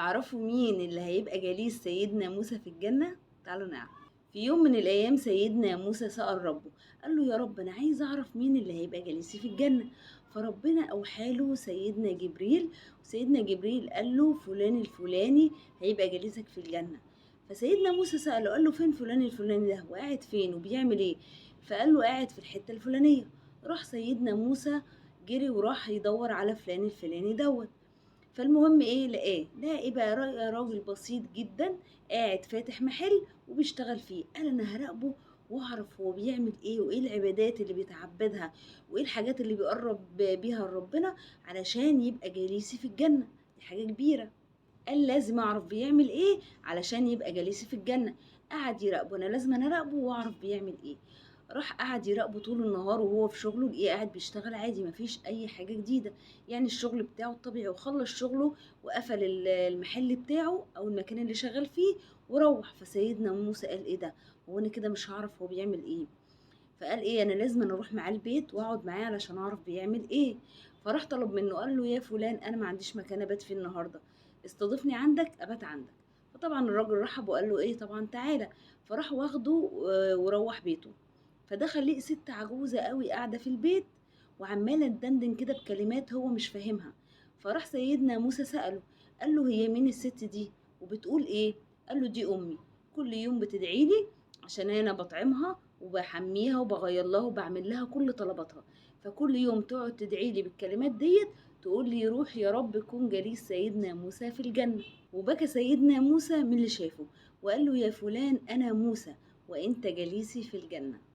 تعرفوا مين اللي هيبقى جليس سيدنا موسى في الجنة؟ تعالوا نعرف. في يوم من الأيام سيدنا موسى سأل ربه، قال له يا رب أنا عايز أعرف مين اللي هيبقى جليسي في الجنة. فربنا أوحى له سيدنا جبريل، وسيدنا جبريل قال له فلان الفلاني هيبقى جليسك في الجنة. فسيدنا موسى سأله قال له فين فلان الفلاني ده، وقاعد فين وبيعمل ايه؟ فقال له قاعد في الحتة الفلانية. راح سيدنا موسى جري وراح يدور على فلان الفلاني دوت. فالمهم ايه، لقاه، لقى ايه بقى، راجل بسيط جدا قاعد فاتح محل وبيشتغل فيه. قال انا هراقبه واعرف هو بيعمل ايه، وايه العبادات اللي بيتعبدها، وايه الحاجات اللي بيقرب بيها لربنا علشان يبقى جليسي في الجنة. دي حاجة كبيرة. قال لازم اعرف بيعمل ايه علشان يبقى جليسي في الجنة. قعد يراقبه، انا لازم انا اراقبه واعرف بيعمل ايه. راح قعد يراقبه طول النهار وهو في شغله، لقيه قاعد بيشتغل عادي مفيش اي حاجة جديدة، يعني الشغل بتاعه الطبيعي. وخلص شغله وقفل المحل بتاعه او المكان اللي شغال فيه وروح. فسيدنا موسى قال ايه ده، هو انا كده مش هعرف هو بيعمل ايه. فقال ايه، انا لازم أنا اروح معاه البيت واقعد معاه علشان اعرف بيعمل ايه. فراح طلب منه قال له يا فلان انا ما عنديش مكان ابات فيه النهارده، استضيفني عندك ابات عندك. فطبعا الراجل رحب وقال له ايه طبعا تعالى. فراح واخده وروح بيته. فدخل لقي ست عجوزة قوي قاعدة في البيت وعمالة تدندن كده بكلمات هو مش فاهمها. فراح سيدنا موسى سأله قال له هي مين الست دي وبتقول ايه؟ قال له دي أمي، كل يوم بتدعي لي عشان أنا بطعمها وبحميها وبغير لها وبعمل لها كل طلباتها، فكل يوم تقعد تدعي لي بالكلمات ديت، تقول لي روح يا رب كن جليس سيدنا موسى في الجنة. وبكى سيدنا موسى من اللي شافه وقال له يا فلان أنا موسى وإنت جليسي في الجنة.